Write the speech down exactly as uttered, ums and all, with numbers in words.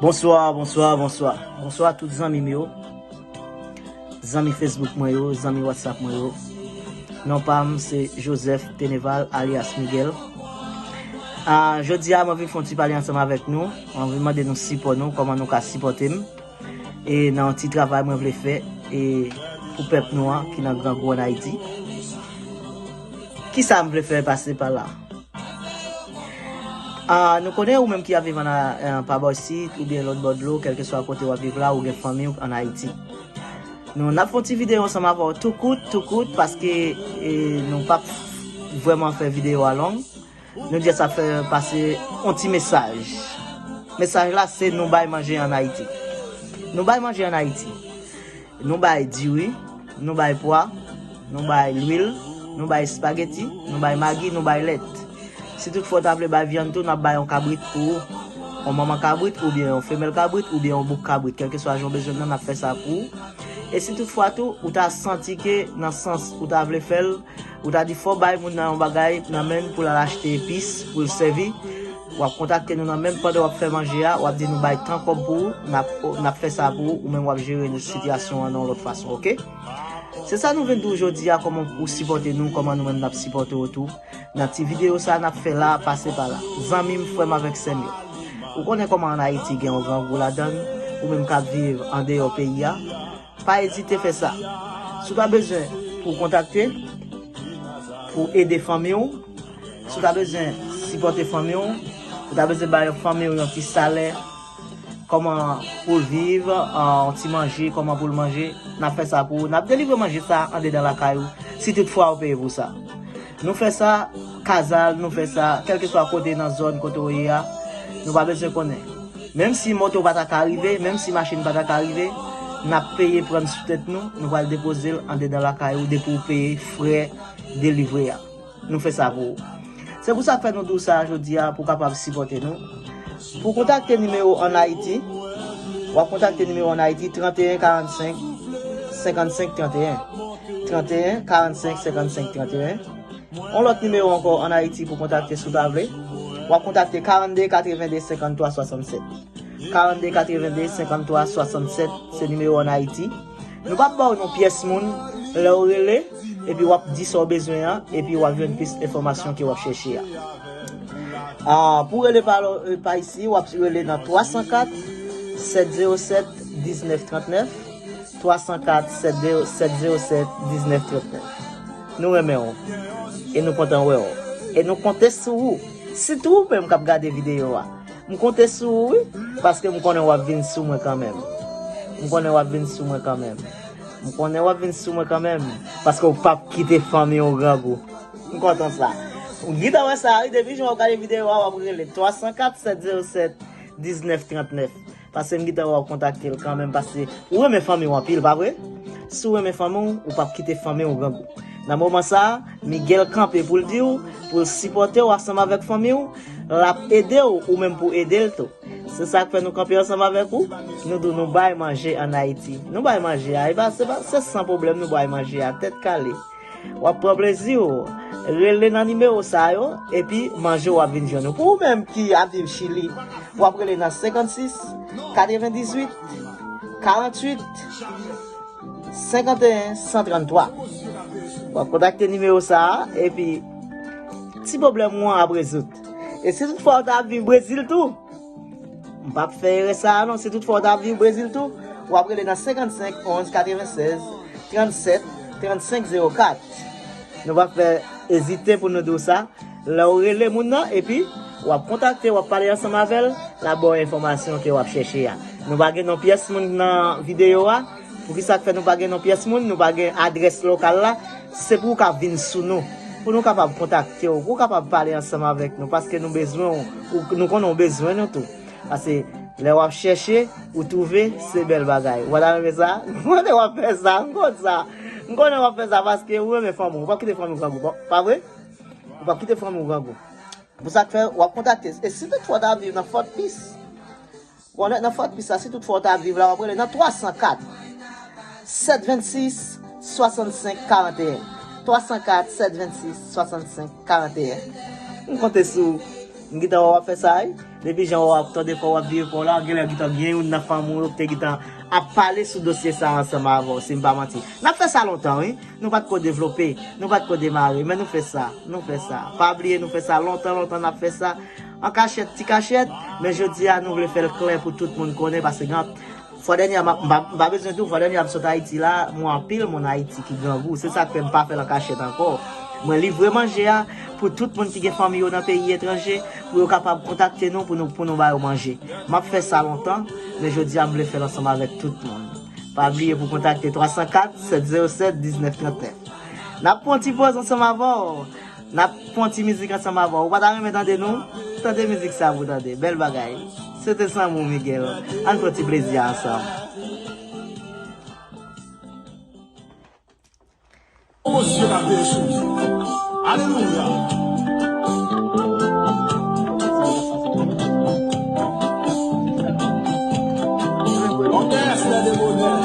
Bonswa, bonswa, bonswa. Bonswa tout zanmi m yo. Zanmi Facebook mwen yo, zanmi WhatsApp mwen yo. Non pa m se Joseph Teneval alyas Miguel. Ah, jodi a mwen vin fè yon ti pale ansanm avèk nou. Mwen vin mande nou sipò nou, kòman nou ka sipòte m. E nan yon ti travay mwen vle fè e pou pèp nou an ki nan grangou ann Ayiti. Kisa m vle fè pase pa la? Ah, nou konnen ou menm ki ap viv ann, eh, pa bò isit oubyen lòt bò dlo, kèlkeswa kote w ap viv la, ou gen fanmi w ann Ayiti. Nou n ap fè yon ti videyo ansanm avè w tou kout, tou kout, paske eh, nou p ap vrèman fè videyo a long. Nou jis ap fè pase yon ti mesaj. Mesaj la se nou bay manje ann Ayiti. Nou bay manje ann Ayiti. Nou bay diri, nou bay pwa, nou bay lwil, nou bay espageti, nou bay magi, nou bay lèt. Si tout fwa w ta vle bay vyann tou, n ap bay yon kabrit pou ou. Yon manman kabrit oubyen yon femèl kabrit oubyen yon bouk kabrit. Kèlkeswa jan w bezwen l nan, n ap fè sa pou ou. E si tout fwa tou, ou ta santi ke nan sans ou ta vle fè l, ou ta di fò w bay moun nan yon bagay nan men l pou l al achte epis pou l sèvi, w ap kontakte nou nan menm pandan w ap fè manje a, w ap di nou bay tan kòb pou ou, n ap, n ap fè sa pou ou, ou menm w ap jere sitiyasyon an nan yon lòt fason, oke? Se sa nou vin di w jodi a, kòman pou sipòte nou, kòman nou menm n ap sipòte w tou. Nan ti videyo sa a n ap fè la, pase pa la. Zanmi m, frè m avèk sè m yo. Ou konnen kòman ann Ayiti gen yon grangou ladan l, ou menm k ap viv andeyò peyi a. Pa ezite fè sa. Si w ta bezwen pou w kontakte, pou w ede fanmi w, si w ta bezwen sipòte fanmi w, ou ta bezwen bay fanmi w yon ti salè, kòman pou l viv, ah, yon ti manje, kòman pou l manje, n ap fè sa pou ou. N ap delivre manje sa a andedan lakay ou, si tout fwa ou peye pou sa. Nou fè sa Kazal, nou fè sa kèlkeswa kote nan zòn kote w ye a. Nou pa bezwen konnen. Menm si moto pa ta ka rive, menm si machin pa ta ka rive, n ap peye pran sou tèt nou, nou pral depoze l andedan lakay ou depi w peye frè delivre a. Nou fè sa pou ou. Se pou sa k fè nou di w sa jodi a pou w kapab sipòte nou. Pou kontakte nimewo ann Ayiti, w ap kontakte nimewo ann Ayiti trannteyen karannsenk, senkannsenk trannteyen. Trannteyen karannsenk, senkannsenk trannteyen. Yon lòt nimewo ankò ann Ayiti pou kontakte si w ta vle. W ap kontakte karannde katrevende senkanntwa swasannsèt. Karannde katrevende senkanntwa swasannsèt, se nimewo ann Ayiti. Nou p ap ba w non pyès moun lè w rele, epi w ap di sa w bezwen an, epi w ap jwenn plis enfòmasyon ke w ap chèche a. Ah, pou rele pa, pa isi, w ap rele nan twa san kat, sèt zewo sèt, diznèf trannèf, twa san kat, sèt zewo sèt, diznèf trannèf. Nou renmen w, e nou kontan wè w, e nou konte sou ou, sitou ou menm k ap gade videyo a. M konte sou ou, wi, paske m konnen w ap vin sou mwen kanmenm. M konnen w ap vin sou mwen kanmenm. M konnen w ap vin sou mwen kanmenm, paske w p ap kite fanmi w grangou. M kontan sa. Ou gentan wè sa, wi, depi jan w ap gade videyo a, w ap rele twa san kat, sèt zewo sèt, diznèf trannèf. Paske m gentan wè w ap kontakte l kanmenm, paske ou renmen fanmi w anpil, pa vre? Si w renmen fanmi w, ou p ap kite fanmi w grangou. Nan moman sa a, Miguel kanpe pou l di w, pou l sipòte w ansanm avèk fanmi w, l ap ede w, ou menm pou ede l tou. Se sa k fè nou kanpe ansanm avèk ou, nou di w nou bay manje ann Ayiti. Nou bay manje a, e pa, se pa, se san pwoblèm nou bay manje a, tèt kale. W ap pran plezi w. Rele nan nimewo sa yo, epi manje w ap vin jwenn ou. Pou ou menm ki ap viv Chili, w ap rele nan senkannsis, katrevendizuit, karanntuit, senkanteyen, san tranntwa. W ap kontakte nimewo sa a, epi ti pwoblèm ou an ap rezoud. E si toutfwa w ta ap viv Brezil tou, m p ap fè erè sa a non, si toutfwa w ta ap viv Brezil tou, w ap rele nan senkannsenk, onz, katrevensèz, trannsèt, trannsenk, zewo kat. Nou p ap fè ezite pou nou di w sa. Lè w rele moun nan, epi w ap kontakte, w ap pale ansanm avè l, l ap ba w enfòmasyon ke w ap chèche a. Nou pa gen non pyès moun nan videyo a. Poukisa k fè nou pa gen non pyès moun, nou pa gen adrès lokal la? Se pou w ka vin sou nou, pou nou kapab kontakte w, pou w kapab pale ansanm avèk nou, paske nou bezwen w, ou, nou konnen w bezwen nou tou. Paske lè w ap chèche, ou twouve, se bèl bagay. Ou pa ta renmen sa? M konnen w ap fè sa, m konn sa. M konnen w ap fè sa paske ou renmen fanmi w. Ou p ap kite fanmi w grangou, pa, pa vre? Ou p ap kite fanmi w grangou. Pou sa k fè, w ap kontakte. E si toutfwa w ta ap viv nan Fort Pierce, konnen nan Fort Pierce la, si toutfwa w ta ap viv la, w ap rele nan twa san kat, sèt vennsis, swasannsenk, karanteyen. Twa san kat, sèt vennsis, swasannsenk, karanteyen. M konte sou ou. M gentan wè w ap fè sa, wi. Depi jan w ap tande kò w ap vire kò w la, genlè gentan gen youn nan fanmi w yo ki te gentan ap pale sou dosye sa ansanm avè w, si m pa manti. N ap fè sa lontan, wi. Nou pa t ko devlope, nou pa t ko demare, men nou fè sa, nou fè sa. Pa bliye, nou fè sa lontan, lontan n ap fè sa. An kachèt, ti kachèt, men jodi a nou vle fè l klè pou tout moun konnen, paske gen Fwa dènye a, m ap- m pa, m pa bezwen di w, fwa dènye a m sot Ayiti la, m wè anpil moun Ayiti ki grangou. Se sa k fè m pa fè l an kachèt ankò. Mwen livre manje a pou tout moun ki gen fanmi yo nan peyi etranje, pou yo kapab kontakte nou pou nou, pou nou ba yo manje. M ap fè sa lontan, men jodi a m vle fè l ansanm avèk tout moun. Pa bliye pou kontakte twa san kat, sèt zewo sèt, diznèf trannèf. N ap pran ti pòz ansanm avè w. N ap pran ti mizik ansanm avè w. Ou pa ta renmen tande nou? Tande mizik sa pou w tande. Bèl bagay. Se te Sanmou Miguel. Ann pran ti plezi a ansanm. Bondye ka veye sou nou. Alelouya. Orkès lè de bonè.